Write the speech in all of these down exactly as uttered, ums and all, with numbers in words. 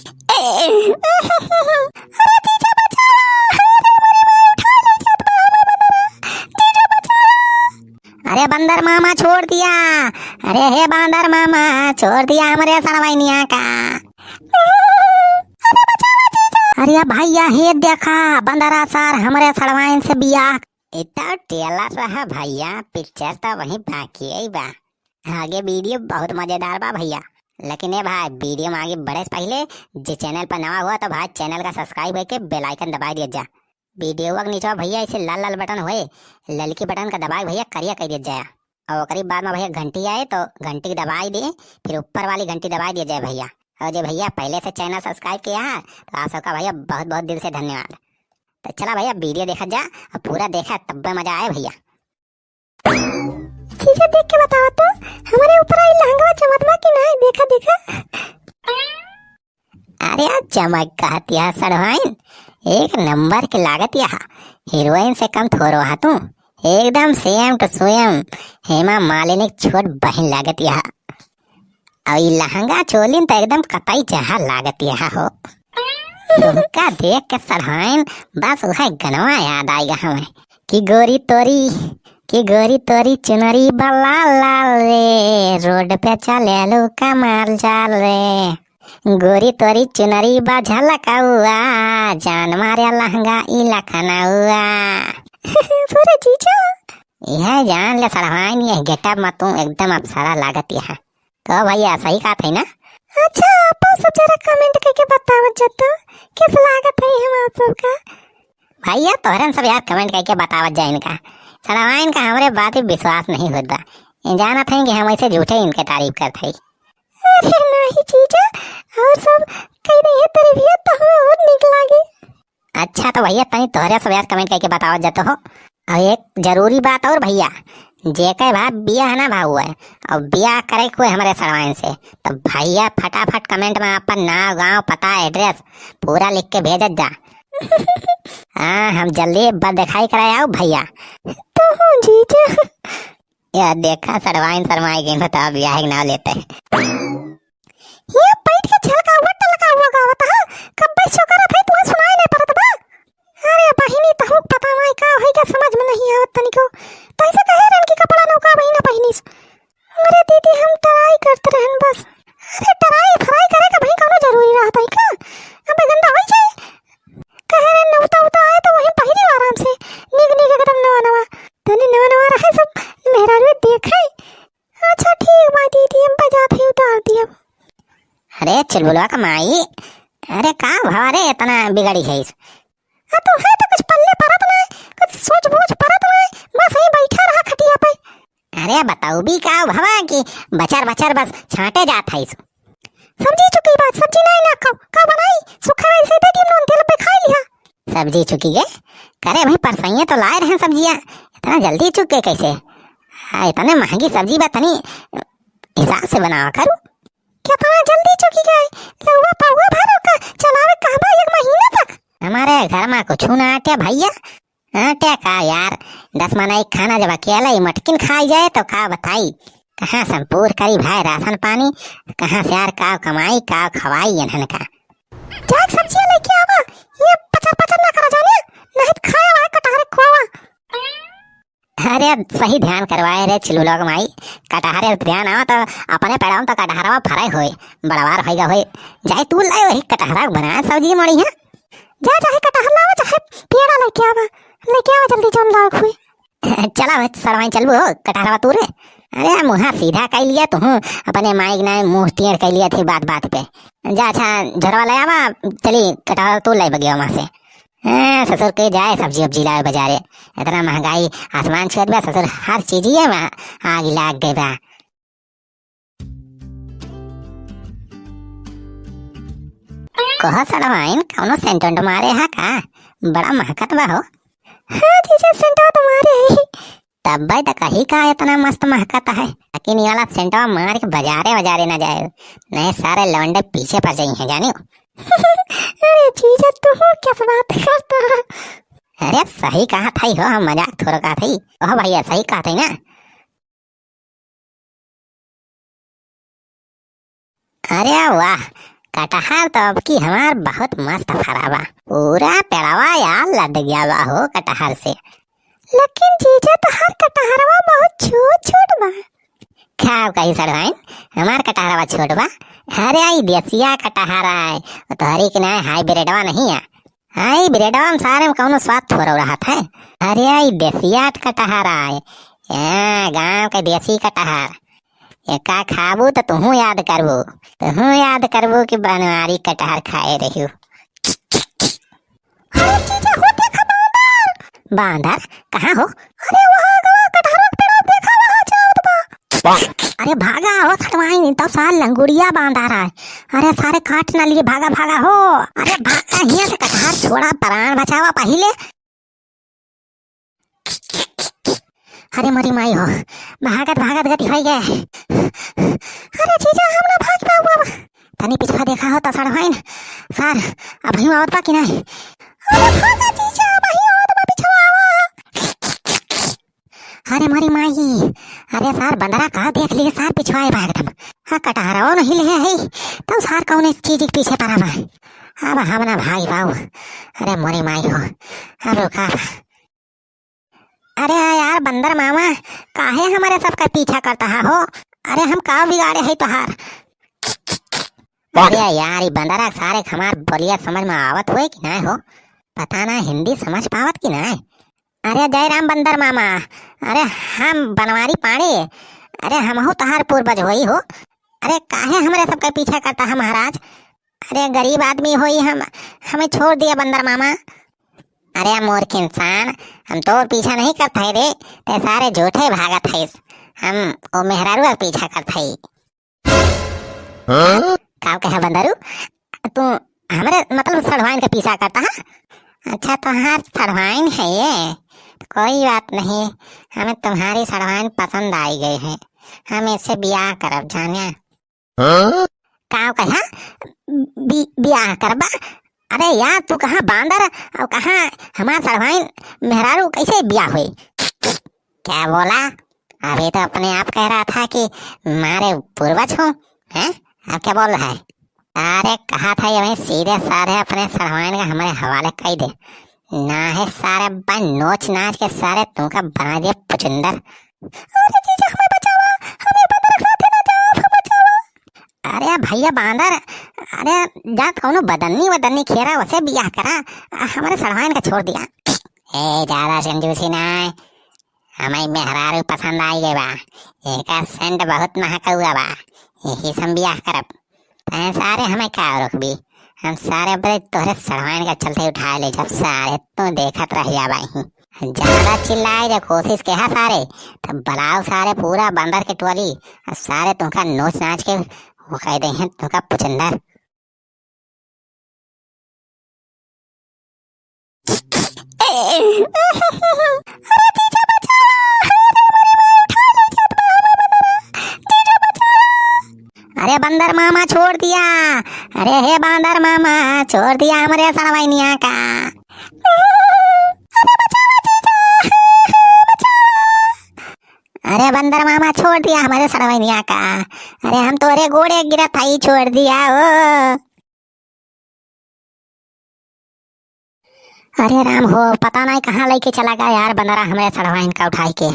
अरे जीजा बचावा, अरे हमारी माई उठा ले जात बा हमें बंदरा, जीजा बचावा। अरे बंदर मामा छोड़ दिया, अरे हे बंदर मामा छोड़ दिया हमरे सड़वाइनिया का। अरे भैया हे देखा बंदरा सार हमरे सड़वाइन से बियाह। इतना टेलर रहा भैया, पिक्चर तो वहीं बाकी ही बा। आगे वीडियो बहुत मजेदार बा भैया। लेकिन ए भाई, वीडियो में आगे बढ़े से पहिले जे चैनल पर नवा हुआ तो भाई चैनल का सब्सक्राइब करके बेल आइकन दबाई दिया जा। वीडियो के नीचे भैया ऐसे लाल लाल बटन होए, ललकी बटन का दबाए भैया करिया कर दिया जाए। और ओकरी बाद में भैया घंटी आए तो घंटी के दबाई दे, फिर ऊपर वाली घंटी दबाई दिया जाए भैया। और जे भैया पहले से चैनल सब्सक्राइब किया है तो आप सबका भैया बहुत बहुत दिल से धन्यवाद। तो चला भैया वीडियो देखा जा, और पूरा देखा तब्बे मजा आए भैया। जीजा देख के बतावा तो, हमरे ऊपर आई लहंगवा चमत बा कि नाहीं? देखा, देखा। अरे यार, चमक कहत यह सड़वाइन, एक नंबर के लागत यह। हीरोइन से कम थोरो हा तू, एकदम same to same हेमा मालिनी के छोट बहिन लागत यह। और ई लहंगा चोलिन तो एकदम कतई जहर लागत यह हो। तुमका देख के सड़वाइन बस वह गनवा याद आएगा हमें। कि गोरी तोरी, कि गोरी तोरी चुनरी बा लाल लाल रे, रोड पे चलेलू कमाल चाल रे। गोरी तोरी चुनरी बा झलकउआ, जान मारे लहंगा ई लखनउआ। पूरा जीजो। यह जान ले सड़वाइन, यह getup में तू एकदम अप्सरा लागत यह। तो भैया सही कहत है ना? अच्छा, आप सब जरा comment करके बतावत जा तो, कैसे लागत है हम आप सबका? भैया तोहरन सब यार comment करके बतावत जा इनका। सड़वाइन का हमरे बात पे विश्वास नहीं होत बा। ये जानत हैं कि हम ऐसे झूठे इनके तारीफ करत हई। अरे नहीं जीजा, और सब कह रही है तारीफिया तो हमें और नीक लागे। अच्छा तो भैया तनी तोहरे सब यार comment करके बतावत जा तो हो। और एक जरूरी बात और भैया, जेके भा बियाह ना भा हुआ है और बियाह करे के हुए हमरे सड़वाइन से, तो भैया फटाफट comment में अपन नाव, गांव, पता, address पूरा लिख के भेजत जा। हाँ, हम जल्दी एक बार दिखाई कराए आओ भैया। तो हूँ जीजा। या देखा सड़वाइन शर्माई गई, बताओ बियाह के नाव लेते हैं। ये बैठ के झलका हुआ टलका हुआ गावत हा, कब्बे से करत है, तुहे सुनाई नहीं पड़त बा? अरे बहिनी, तहूँ के पता नहीं का होई, का समझ में नहीं आवत तनिको। तो ऐसे कहे रहन कि कपड़ा नौका बहिना पहिनिस। अरे दीदी, हम try करत रहन बस। अरे try fry करे का भाई कौनो जरूरी रहत है का? अब गंदा होई जाए। कहे रहन नौता उता आए तो वहीं पहिरी आराम से, निक निक एकदम नवा नवा। तनी नवा नवा रहे सब मेहरारू देखे। अच्छा ठीक बा दीदी, हम बजात ही उतार दियब। अरे चुलबुलवा का माई, अरे का भवा रे इतना बिगड़ी है इस? आ तो है तो कुछ पल्ले परत ना, कुछ सूझ बूझ परत ना, बस यहीं बैठा रहा खटिया पे। अरे बताऊ भी का भवा कि बचर बचर बस छांटे जात है इस। सब्जी चुकी बात, सब्जी नहीं ना खाओ, का बनाई? सूखा राइस दे दिए, नून तेल पे खाई लिया। सब्जी चुकी गए? करे भाई, परसैया तो लाए रहे सब्जियां, इतना जल्दी चुक गए कैसे? हाँ, इतने महंगी सब्जी बा, तनी हिसाब से बनावा करू। कितना जल्दी चुकी गए? लउवा पउवा भर का चलावे कहबा एक महीना तक? हमारे घर में कुछ ना आटे भैया। आटे का यार, दस मना एक खाना जब अकेला ही मटकिन खाई जाए तो का बताई? कहाँ से हम पूर करी भाई राशन पानी, कहाँ से यार का कमाई, का खवाई इन्हन का? जाके सब्जियां लेके आवा, ये पचर पचर ना करा जाने, नहीं तो खाए वाला कटहरे खोवा। अरे सही ध्यान करवाए रे चिलुलक माई, कटहरे ध्यान आवा तो अपने पेड़वा में तो कटहरवा फरे होए, बड़वार होएगा होए, जाए तू लाए वही कटहरा बनाए सब्जी मड़ी है। जा चाहे कटहर लावा चाहे पेड़ा लेके आवा, लेके आवा जल्दी जौन लाओ हुए। चला बे, सड़वाइन चलबू हो, कटहरवा तूरे। अरे, मुँहा सीधा कइ लिया तुहूँ, अपने माई के नाई मुँह टेढ़ कइ लिया थी बात बात पे। जा, अच्छा, झोरवा ले आवा, चली, कटहर तू ले बगिया वहाँ से। हाँ, ससुर के जाए सब्जी उब्जी लावे बाजारे। इतना महंगाई आसमान छुअत बा, ससुर हर चीजिए में आग लाग गई बा। कहो सड़वाइन, कौनो सेंट वेंट मारे हा का? बड़ा महकत बा हो। हाँ जीजा, सेंटवा तो मारे ही। तब्बे तो कही का इतना मस्त महकत है, लेकिन ये वाला सेंटवा मार के बाजारे बाजारे ना जाए, नहीं सारे लौंडे पीछे पड़ जाई हैं जानियो। अरे जीजा, तू क्या बात करता है? अरे सही कहा था ही हो, हम मजाक थोड़ा कहा था ही। ओह भैया, सही कहा था ही ना। अरे वाह, कटहर तो अब की हमार बहुत मस्त फरा बा, पूरा पेड़वा यार लद गया बा हो कटहर से। लेकिन जीजा, तोहार कटहरवा बहुत छोट छोट बा। का कही सड़वाइन, हमार कटहरवा छोट बा? अरे, ई देसिया कटहर आय, तोहरी के नाय हाइब्रिडवा नहीं है। हाइब्रिडवा में सारे में कौनो स्वाद थोड़ा रहत है। अरे, ई देसिया कटहर आय, हाँ, गाँव के देसी कटहर। एका खाबू त तुहूँ याद करबू, तुहूँ याद करबू कि बनवारी कटहर खाए रहियो। अरे जीजा हो, देखा बांदर। बांदर? कहाँ हो? अरे वहाँ गवा कटहरवा के पेड़वा, देखा वहाँ जावत बा। अरे भागा हो सड़वाइन, तब सार लंगुड़िया बांदर आय। अरे सारे काट ना लिए, भागा भागा हो। अरे भागा हियाँ से, कटहर छोड़ा, प्राण बचावा पहिले। अरे मोरी माई हो, भागत भागत गति होई गए। अरे जीजा, हम ना भाग पाऊ अब। तनी पिछवा देखा हो त सड़वाइन, सार अबहियो आवत बा कि नहीं? अरे भागा जीजा, अबहियो आवत बा, पिछवा आवा। अरे मोरी माई, अरे सार बंदरा का देख लिए सार, पिछवाए बा एकदम। हाँ, कटहरवा नहीं ले है, तब सार कौन चीज के पीछे पड़ा बा। अब हम ना भाई बाबू, अरे मोरी माई हो, अब रुका। अरे यार बंदर मामा, काहे हमारे सबका पीछा करता है हो? अरे हम का बिगाड़े है तोहार? अरे यार, ई बंदरा सारे हमार बोलिया समझ में आवत हुए कि नाय हो? पता ना हिंदी समझ पावत कि नाय? अरे जय राम बंदर मामा, अरे हम बनवारी पांड़े, अरे हमहू तोहार पूर्वज होई हो। अरे काहे हमरे सबके पीछे करता है महाराज? अरे गरीब आदमी होई हम, हमें छोड़ दिया बंदर मामा। अरे मूर्ख इंसान, हम तोर पीछा नहीं करत है रे, ते सारे झूठे भागत है। हम ओ मेहरारू के पीछा करत है। हाँ? का कहे बंदरू? तू हमरे मतलब सड़वाइन के पीछा करता है? अच्छा, तोहार सड़वाइन है ये? कोई बात नहीं, हमें तुम्हारी सड़वाइन पसंद आई गई है, हम इससे ब्याह करब, जाने। हाँ? का कहा? बि-, ब्याह करबा? अरे यार, तू कहाँ बांदर और कहाँ हमार सड़वाइन मेहरारू, कैसे ब्याह हुई? क्या बोला? अभी तो अपने आप कह रहा था कि मारे पूर्वज हूँ, हैं? अब क्या बोल रहा है? अरे कहा था ये वहीं सीधे सारे अपने सड़वाइन का हमारे हवाले कर दे, ना है सारे बन नोच नाच के सारे तुमका बना दे पुचुंदर। अरे जीजा, हमें बचावा, हमें बंदर के साथे ना जाओ, हमें बचावा। अरे भैया बांदर, अरे जा कौनो बदन्नी वदन्नी खेरा, उसे बियाह करा, आ, हमरे सड़वाइन का छोड़ दिया। ए, ज्यादा कंजूसी ना है, हमें मेहरारू पसंद आई गई बा, एका सेंट बहुत महकौआ बा, यही से हम बियाह करब। तैं सारे हमें का रोकबी? हम सारे बरे तोहरे सड़वाइन का चलते उठा ले, जब सारे तू देखत रह जाबा ही। ज्यादा चिल्लाए जब कोशिश के हा सारे, तब बलाओ सारे पूरा बंदर के टोली, अब सारे तुमका नोच नाच के वो कह दे हैं तुमका पुचंदर। अरे जीजा बचावा, अरे हमारी माँ उठा ले जात बा हमें बंदरा, जीजा बचावा। अरे बंदर मामा छोड़ दिया, अरे हे बंदर मामा छोड़ दिया हमरे सड़वाइनिया का। अरे बचावा जीजा, बचावा। अरे बंदर मामा छोड़ दिया हमरे सड़वाइनिया का, अरे हम तोरे गोड़े गिरत हई, छोड़ दिया ओ। अरे राम हो, पता नहीं कहाँ लेके चला गया यार बंदरा हमरे सड़वाइन का उठाई के।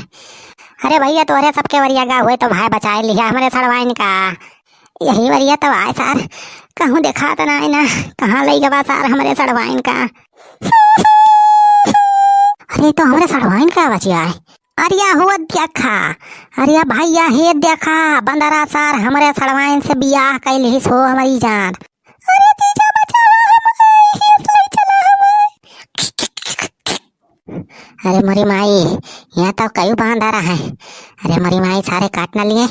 अरे भैया, तोहरे सबके वरिया गा हुए तो भाई बचाए लिया हमरे सड़वाइन का। यही वरिया तो आए सार, कहूँ देखा तो नहीं ना, कहाँ ले गवा सार हमरे सड़वाइन का। अरे तो हमरे सड़वाइन का बचिया है। अरे या हो देखा, अरे या भैया हे देखा, बंदरा सार हमरे सड़वाइन से बियाह कैलिस हो हमारी जान। अरे जीजा बचावा हमें, हियाँ से ले चला हमें। अरे मोरी माई, यहाँ तो कई बांदर है। अरे मोरी माई, सारे काट न लिए।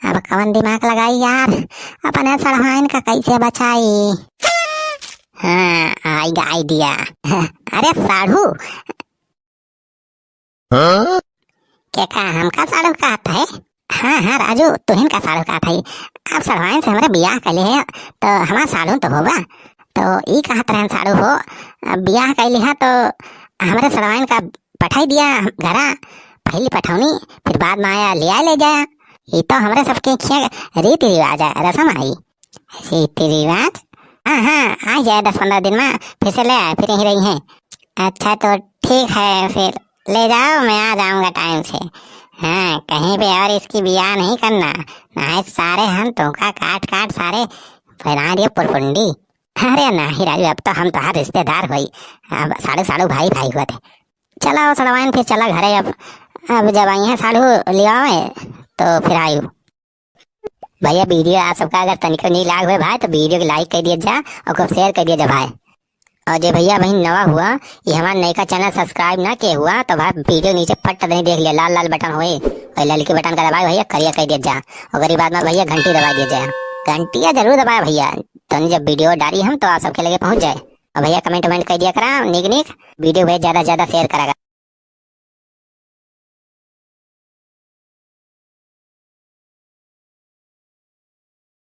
अब कवन दिमाग लगाई यार, अपने सड़वाइन का कैसे बचाई? हाँ, आई आइडिया। अरे साढ़ू, हाँ? के का हमका साढ़ू कहत है? हाँ, हाँ, राजू, तुहिन का साढ़ू कहत है। आप सड़वाइन से हमरे बियाह कैले है, तो हमार साढ़ू तो होबा। तो ई कहत रहन साढ़ू हो, अब बियाह कैले है तो हमरे सड़वाइन का पठाई दिया घरा, पहली पठौनी, फिर बाद में आया ले आए ले जाया। ई तो हमरे सबके खिया रीति रिवाज है, रसम है। रीति रिवाज? हाँ, हाँ, आ जाए दस पन्द्रह दिन में, फिर से ले आए, फिर यहीं रही हैं। अच्छा, तो ठीक है, फिर ले जाओ, मैं आ जाऊँगा टाइम से। हाँ, कहीं पे और इसकी बियाह नहीं करना, नहीं सारे हम तुमका काट काट सारे फैला दिए पुरपुंडी। अरे नहीं राजू, अब तो हम तोहार रिश्तेदार होई, अब साढ़ू साढ़ू भाई भाई हुआ थे। चला हो सड़वाइन, फिर चला घरे अब। अब जब आई हैं साढ़ू लियावे तो फिर आयु। भैया, वीडियो आप सबका अगर तनिको नीक लाग हुए भाई, तो वीडियो के लाइक कर दिया जा और खूब शेयर कर दिया जा भाई। और जे भैया बहिन नवा हुआ, ये हमारा नयका चैनल सब्सक्राइब ना किए हुआ, तो भाई वीडियो नीचे फट दे देख लिया, लाल लाल बटन होए, और ललकी बटन का दबाए भैया, करिया कर दिया जा। और गरीब आदमी भैया घंटी दबा दिया जा, घंटिया जरूर दबाए भैया, तनी जब वीडियो डाली हम तो आप सबके लगे पहुँच जाए। और भैया कमेंट वमेंट कर दिया करा नीक नीक, वीडियो भैया ज़्यादा से ज़्यादा शेयर करा करा।